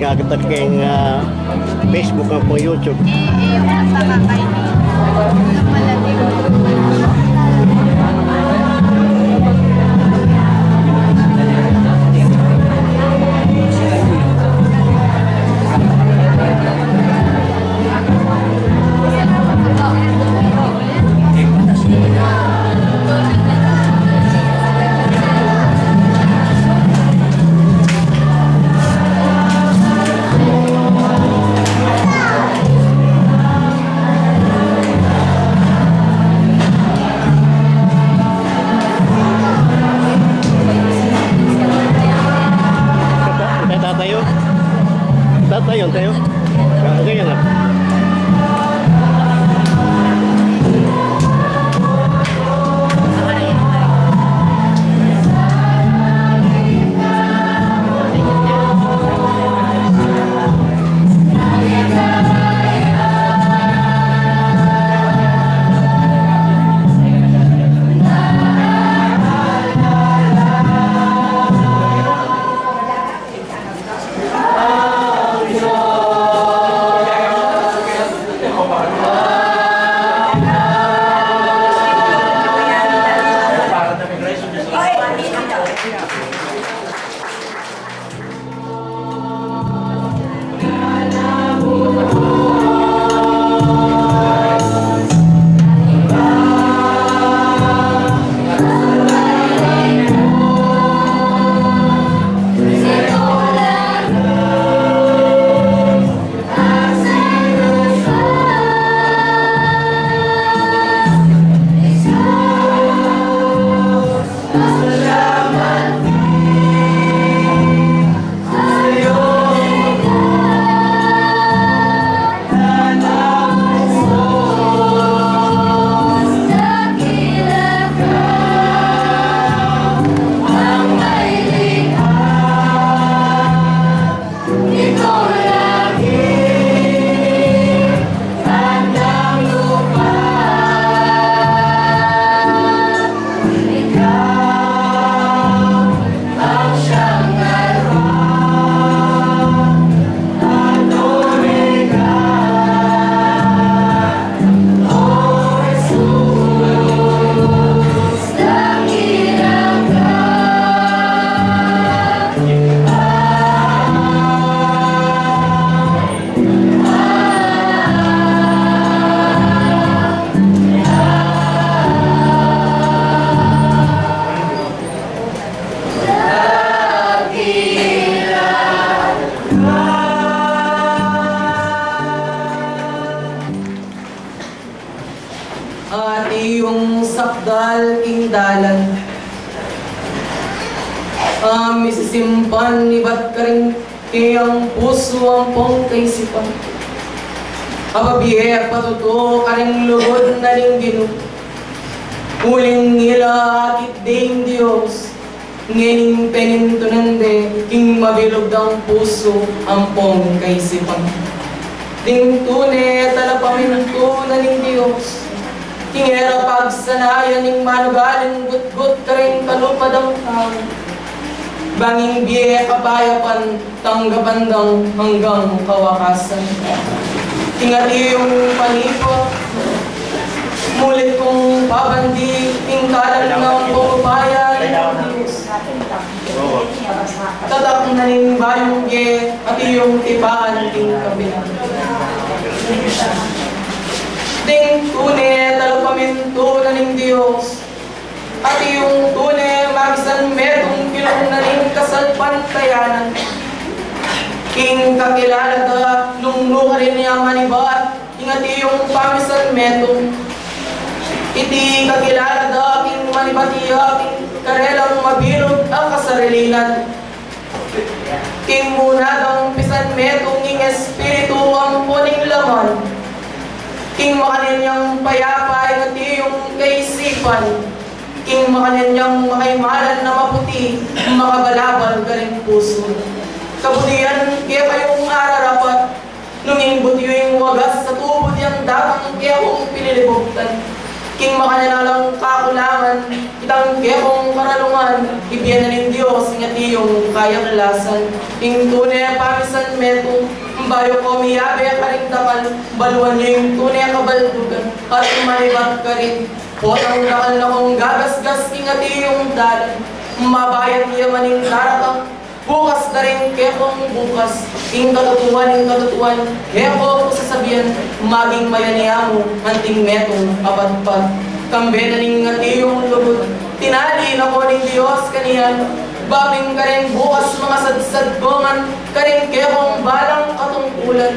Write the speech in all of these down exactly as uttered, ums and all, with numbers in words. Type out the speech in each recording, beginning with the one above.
Kita king, ah, Facebook ampong YouTube. Tatayo. Tatayo, tayo. Ah, sige na. Atiu ing sakdal king dalan a misisimpan ibat karing kayang pusu ampong kaisipan. Ababie patutu karing lugud na ning Ginu. Uling ila akit de ing Dios, ngening penintunan de king mabilug dang pusu ampong kaisipan. Ding tune talapamintu na ning Dios, king e ra pagsanayan ning manugaling gutgut karing kalupa dang tau. Bang ing bie kapayapan tanggapan dang anggang kawakasan. King atiu ing panipa, mulit kung pabandi ing kalam nang pumupaya ning Dios. Tatak na ning bayung bie, atiu ing tipan king kapilan. Ding tune talapamintu na ning Dios, atiu ing tune mamisan metung kilung na ning kasalpantayanan. King kakilala da nung nukarin ya manibat, ing atiu ing pamisan metung. Iti kakilala da king manibat ya king karelang mabilug a kasarilinan. King muna dang pisan metung ing espiritu ampo ning laman. King makanyan yang payapa ing atiu ing kaisipan. King makanyan yang makaimalan a maputi, makabalabal karing pusu. Kabutian kekayung ararapat, nung ing butyu ing wagas a tubud yang datang kekung pililibugtan. King makanyan alang kakulangan, Itang kekong karalungan, ibie na ning Dios ing atiu kung kayaklasan. Ing tune pamisan metung, bayu ko miyabe karing dakal, baluan yu ing tune kabaldugan, at manibat karin. Potang dakal na kong gagasgas king atiu kung dalan, mabayat ya man ing daratang, bukas da ring kekong bukas. Ing katutuan, ing katutuan, keku sasabian, maging mayan ya mu anting metung a patpat. Kambe na ning atiu kung lugud, tinali na ko ning Dios kanian, babing kareng bukas mangasadsad ko ngan kareng kekong balang katungkulan.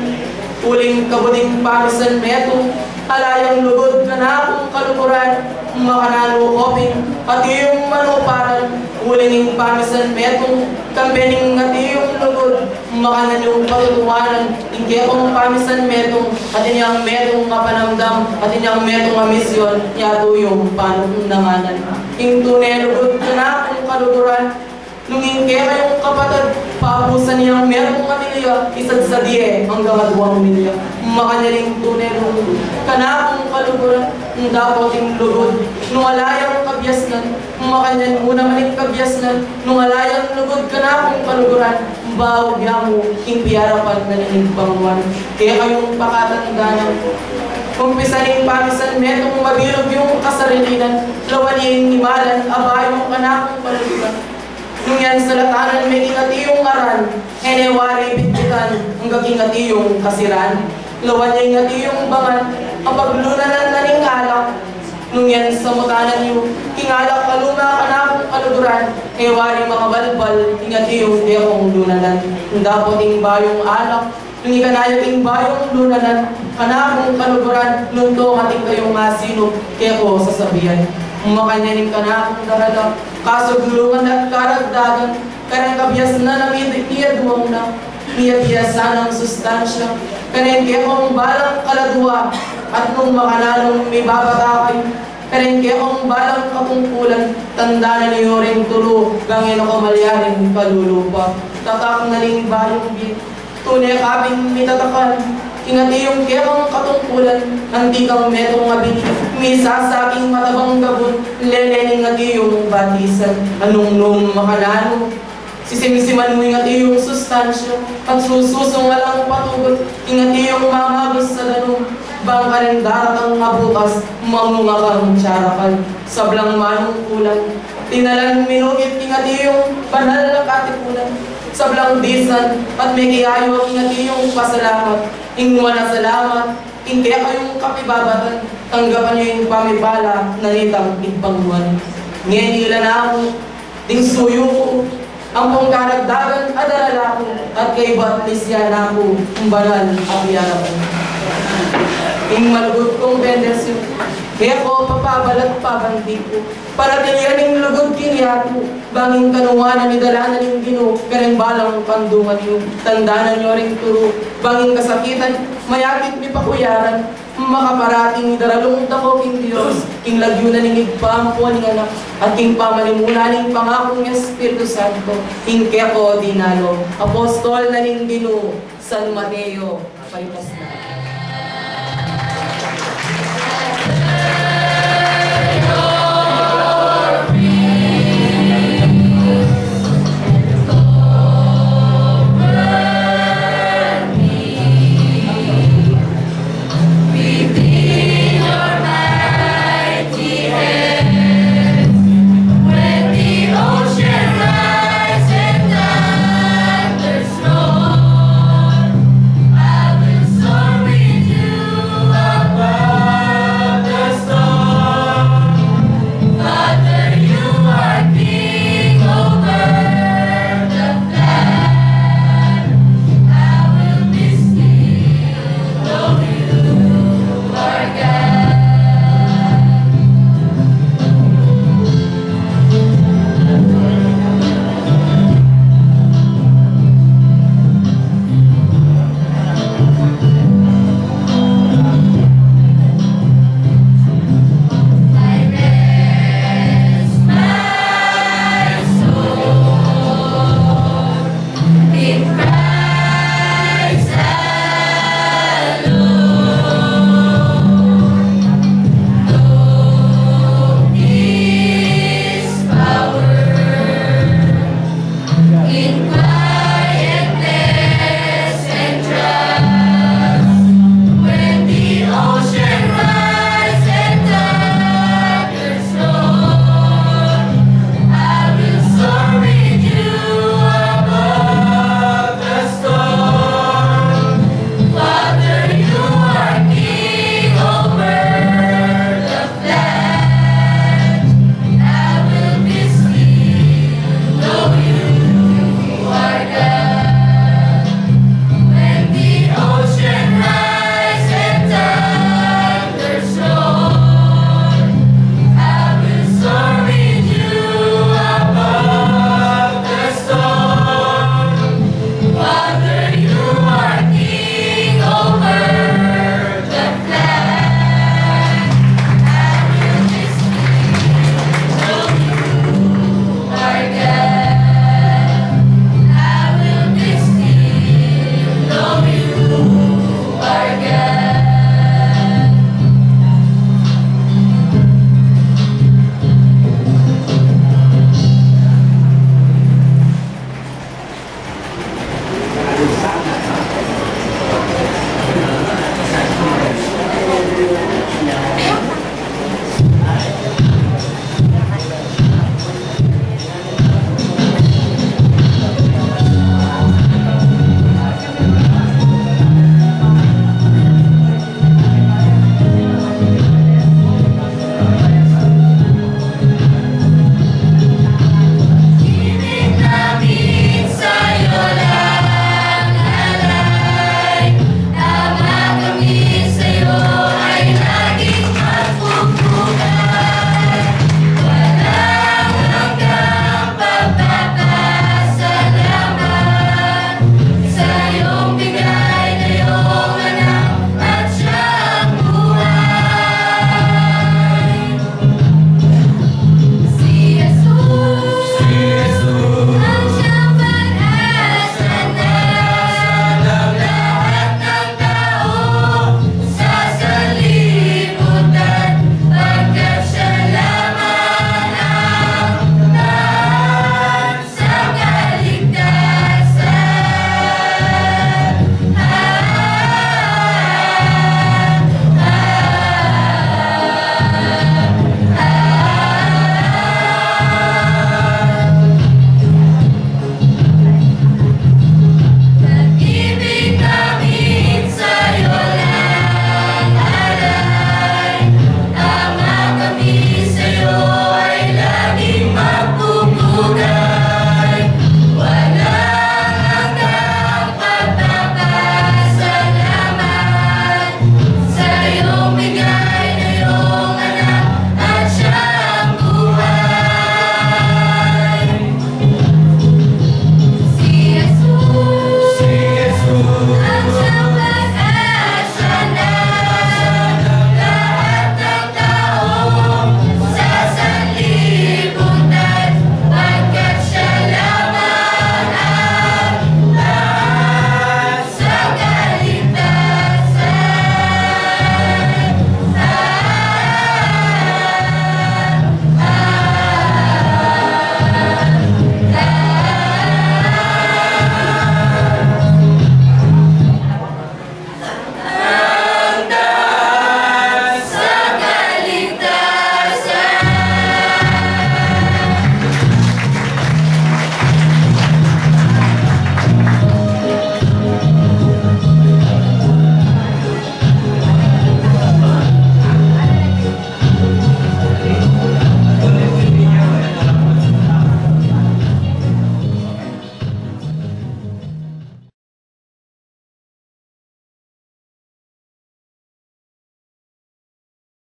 Uling kabud ing pamisan metung, ala yang lugud kanakung kaluguran, makananu ko pin atiu kung manuparan. Uling ing pamisan metung, kambe ning atiu kung lugud, makananu kung patutuanan ing kekong pamisan metung, atin yang metung a panamdam, atin yang metung a mision, yatu yung panundanganan. Ing tune lugud kanakung kaluguran, nung ing kekayung kapatad, papusan yang metung a milya, isa't sadie anggang aduang milya. Makanyan ing tune lugud kanakung kaluguran, ing dapot ing lugud, nung ala yang kabiasnan, makanyan mu naman ing kabiasnan, nung ala yang lugud kanakung kaluguran, baug ya mu ing piyarapan na ning Ibpang Juan. Kekayung pakatandanan, umpisa ning pamisan metung, mabilug yung kasarilinan, lawan ing imalan a bayu kanakung kaluguran. Nung yan salatanan me king atiu kung aran, e ne wari bitbitan anggang king atiu kung kasiran. Lawan ya ing atiu kung bangan a paglunanan na ning alak. Nung yan samutanan yu king alak a luma kanakung kaluguran, e wari makabalbal ing atiu kung kekong lunanan. Dapot ing bayung alak, nung ikana ya ing bayung lunanan kanakung kaluguran, nung to atin kayung asinup, keku sasabian. Makanyan ing kanakung daratang, kasugulungan at karagdagan, kareng kabiasnan a mi-, miyaduang na, miyabiasan a sustansya, kareng kekong balang kaladua, at nung makananung mibabata kayu, kareng kekong balang katungkulan, tandanan yu ring turu, bang e na ko malyaring kalulupa. Tatak na ning bayung bie, tune ka pin mitatakan, king atiu kung kekong katungkulan, anti kang metung a bini, misasa king matabang gabun, lele ning atiu kung batisan, anung nung makananu, sisimsiman mu ing atiu kung sustansya, at sususung alang patugut, ing atiu kung mamagus sa danum, bang kareng daratang a bukas, mamunga kang tiyarakal. Sablang manungkulan, tinalan minukit king atiu kung banal a katipunan. Sablang disan at mekiayu king atiu kung pasalamat, ing nuan a salamat, ing kekayung kapibabatan, tanggapan yu ing pamipala na nitang Ibpang Juan. Ngeni ila na mu ding suyu ku, ampong karagdagan a darala ku, at kaybat misyan na ku ing banal a piyarapan. Ing malugud kung bendisyun, e ko papabalat pabandi ku, panatilian ing lugud king yatu, bang ing kanuanan idala na ning Ginu kareng balang kandungan yu, tandanan yu ring turu, bang ing kasakitan, mayakit mipakuyaran, makaparating idaralung da ko king Dios, king lagyu na ning Ibpa, ampo ning Anak, at king pamanimula ning pangakung Espiritu Santo, ing keko dinalo. Apostol na ning Ginu, San Mateo, five